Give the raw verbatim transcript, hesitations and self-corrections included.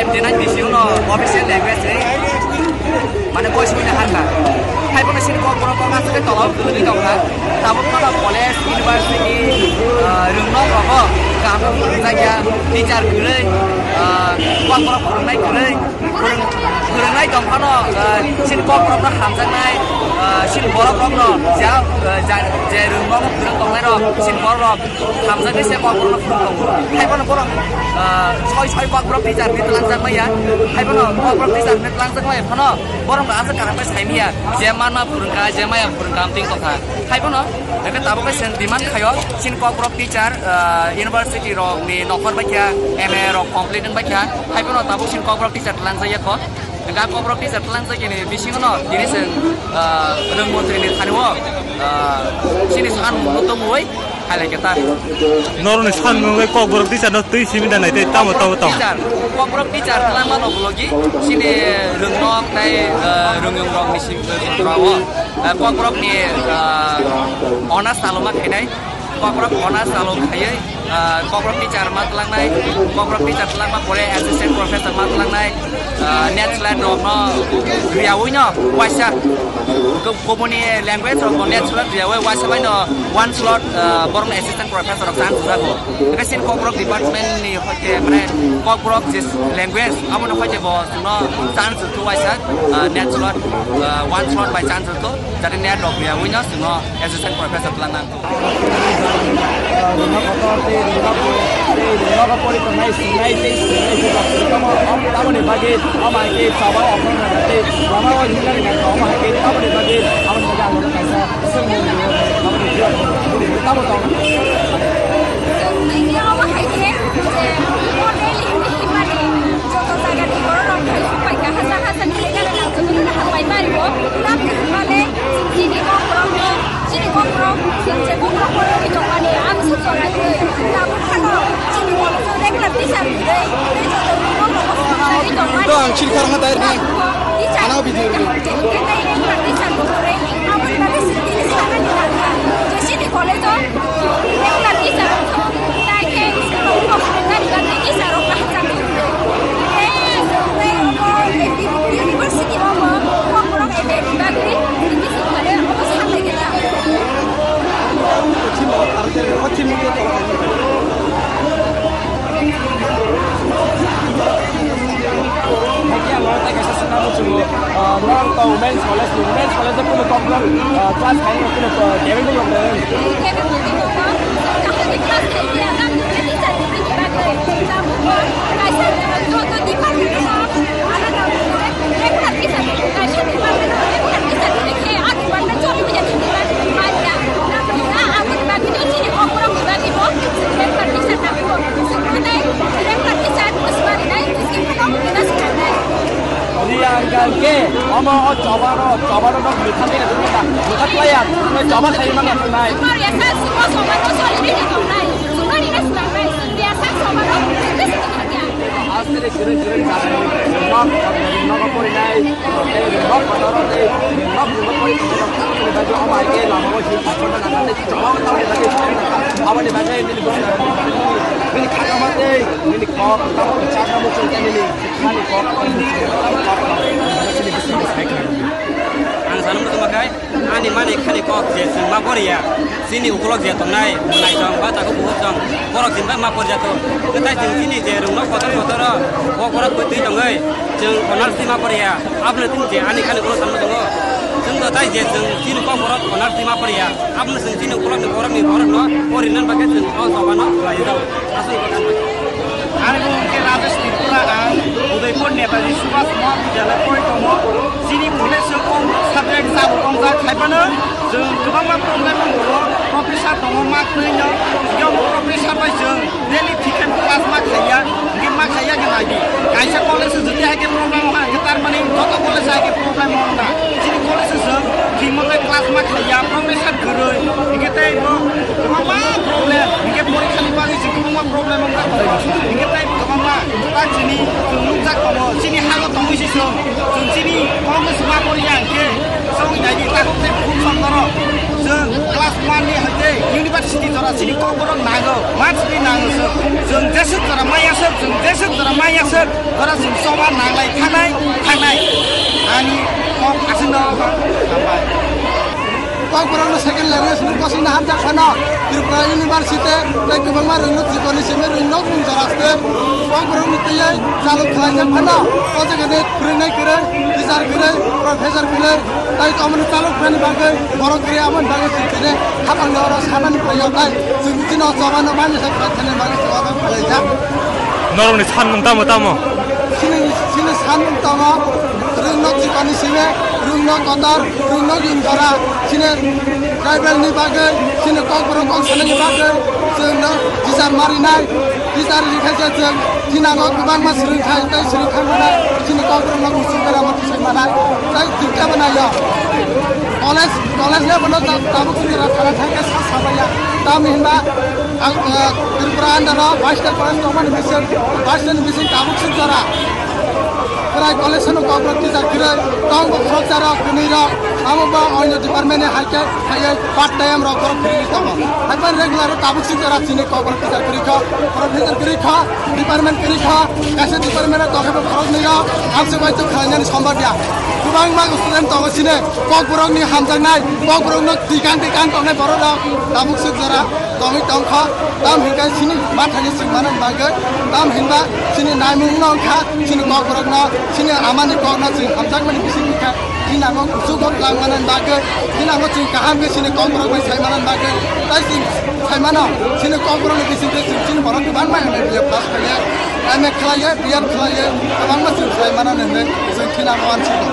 Dinai bisi uno official language ni mane bois mune hanna. Hai bono sini kok bono kok asuk ke tolao kwrwi tongkha. Tabuk bono college, university, ah, rwngnok rogo kaham khe phwrwngjakya, teacher kwrwi, ah, kok bono phwrwngnai kwrwi, phwrwng-, phwrwngnai tongphano, ah, sini kok bono hamjaknai, ah, sini borok rokno ja, ah, ja, je rwngnok phwrwng tongnai rok, sini borok rok hamjaknai se kok bono phwrwng tongo. Hai bono borok, ah, soi soi kok bono teacher ni twlangjakmaya, hai bono kok bono teacher ni twlangjakmaya phano borok asuk kaham khe saimaya, je manma phwrwngkha, je maya phwrwngkha, amtwing tongkha. Hai bono, hwnkhe tabuk khe chwng demand khaio, chini Kokborok teacher, ah, university rok ni nokhor bai kha, M A rok complete wng bai kha, hai bono tabuk chini Kokborok teacher twlangjak ya kho. Hwnkhe Kokborok teacher twlangjak ya ni bisingo no tini chwng, ah, rwng montri ni thani o, ah, chini samung no tongwi hai lai khe ta. Norok ni samung bai Kokborok teacher no twi simi da nai tei tamo tamo tamo. Teacher, Kokborok teacher twlangma no bologi, chini rwngnok tei, ah, rwngyung rok ni simi o. Eh, Kokborok ni, eh, honours saloma khainai, Kokborok honours salo khaiwi, eh, Kokborok teacher ma twlangnai, Kokborok teacher twlangma pore assistant professor ma twlangnai, eh, net slot rokno riyaui no waisa ko-, koboni language rokno net slot riyaui waisa bai no one slot, eh, borokno assistant professor rok chance rwjago. Hwnkhe chini Kokborok department ni hoite mane Kokborok je language abono hoite bo chwngno chance rwthu waisa, eh, net slot, eh, one slot bai chance rwthu. Jate net rok ya wngya sino assistant professor plan nang. Rwngno kotor tei rwngno pori, tei rwngno pori tongnai sinai tei sinai tei tamo, tamoni bagwi omo hai khe chaba okhorna tei lama o hinna ringna omo hai khe tamoni bagwi aboni bagwi ang kaisa swngmung rio, tamoni rio, tamo tong. Chwng tini omo hai khe je model himani joto jaga ni borok rok hai supai ka hasa hasa ni jaga rok joto no hambai mari o. Lam ni himale chini kok rok no, chini kok rok, chini je kok rok borok ni tongmani ang sujok ai twi. Tabuk phano chini college o regular teacher kwrwi tei joto ni kok rok o sujok ai tongmani. To ang chini karma dai ni. Teacher. Ano video ni. Tei regular teacher bo kwrwi. Aboni bagwi chini sakani nangkha. Je chini college o regular teacher rok tei khe school rok phwrwngna rwgani teacher rok bahai chang tongdi. Tei, tei omo university omo kokborok M A ni bagwi tini singkare omo sanlai gana. Haikhe ang norok tei kaisa swngna muchungo, ah, norok to women's college ni, women's college o kunu kokborok, ah, class khainai kunu, ah, capable rok tong. Capable rok tong. Kaham ni class khainai, ang teacher ni bagwi tabuk kaisa joto department o alada regular teacher, kaisa department o regular teacher khe, ah, department choli manya department manya. Aboni bagwi no chini kokborok ni bagwi bo regular teacher nangkuk. Chwng khe tei regular teacher bwswk barinai, chwng khe no bwswk barinai. Riyang gang ke, omo o chobano, chobano nok mithan de na, mithan laya, choba khai mana nai. Chwng riyasa chwng o chobano choli de tongnai. Chwng riyasa chobano, chwng riyasa chobano. Aste de kire kire jani nok, nok pori nai, nok kotor de, nok nok pori nai, nok pori nai, omo ai ke lama o hi, choba na nai, choba na nai, aboni bagwi nini, nini khaka mate, nini kok, tamo chakna muchung nini. Ang sana muchung makai, ani mani khani kok je chwng ma poriya, chini ukulok je tongnai, mwnaitong ba takhuk bukhuk tong, borok chini bai ma porjato. Kwtai chwng chini je rwngno kotor kotor o, kok borok bwtwi tongwi, chwng honor si ma poriya, aboni chwng je ani khani ulo sana muchungo. Chwng kwtai je chwng chini kok borok honor si ma poriya, aboni chwng chini ukulok ni borok ni borok no, porinan bagwi chwng o choba no khlai jao. Aswk. Ani mung khe Rajesh Tripura, ang Udaipur Netaji Subhash Mahavidyalaya pori tongo. Chini bwle se kok subject sabo tongjak khaibano, chwng kwbangma problem tongo, professor tongo, ma kwrwino, yang professor bai chwng daily thikhen class ma khaiya, hingke ma khaiya khe nai di. Kaisa college se jodi hai khe problem ha, hingke tar mani joto college hai khe problem ha na. Chini college se chwng thik mote class ma khaiya, professor kwrwi, hingke tei bo kwbangma problem, hingke porikha ni bagwi se kwbangma problem wng kha tongo. Hingke tei kwbangma ta chini chwng nukjak tongo, chini halo tongwi se chwng, chwng chini Congress ma poriya hingke chwng nai di takhuk tei bukhuk song norok. Chwng class one ni hai tei University jora chini kokborok nango, machini nango se. Chwng jeswk jora maya se, chwng jeswk jora maya se, jora chwng choba nanglai thangnai, thangnai. Ani kok aswkno hambai. Kokborokno second language hwnwi kochwlwi hamjak phano Tripura University tei kwbangma rwngno chikoni simi rwngno bumjak rwste. Kokborokni twiwi chalok khlaijak phano o jagani phwrwngnai kwrwi, teacher kwrwi, professor kwrwi, tei tomoni chalok khlaini bagwi borok kwrwi aboni bagwi chwng tini hapangni oro sanani phaio tei chwng chini o chobano mani se khlaithani bagwi chwng abo khlaijak. Norokni sanmung tamo tamo? Chini, chini sanmung tamo, rwngno chikoni simi, rwngno kotor, rwngno yumjora, chini tribal ni bagwi, chini kokborok kok sanani bagwi, chwngno teacher marinai, teacher rikha se chwng, chini ano kwbangma swrwngthai tei swrwngthai manai, chini kokborokno muchung bera muchung sai manai, tei chwng kebo naio. College, college le bono ta-, tabuk chini ra thana thangkhe sa sabaiya. Tamni hinba ang, eh, Tripura under o vice chair college tongmani bising, vice chair ni bising tabuk suk jora. Kwrai college no kokborok teacher kwrwi, tong bo khoroksa rok, kwnwi rok, amo bo onyo department ni hai khe, hai part time rok borok kwrwi tongo. Haiphano regular o tabuk suk jora chini kokborok teacher kwrwi kho, professor kwrwi kho, department kwrwi kho, kaisa department o tongkhe bo khoroknwi rok, ang se bai to khlainani sombab ya. Kwbangma student tongo chini, kokborokni hamjaknai, kokborokno tikang tikang tongnai borok rok, tabuk suk jora. Tongwi tongkha, tam hinka chini mathani chwng manani bagwi, tam hinba chini naimungno wngkha, chini kokborokno, chini amani kokno chwng hamjakmani bising wngkha, chini nango kuchugo twlang manani bagwi, chini nango chwng kaham khe chini kokborok bai sai manani bagwi, tai chwng sai mano, chini kokborokni bisingtwi chwng chini borok kwbangma M A B A pass khaiya, M A khlaiya, B Ed khlaiya, kwbangma chwng sai manani hinwi chwng chini nango uansukgo.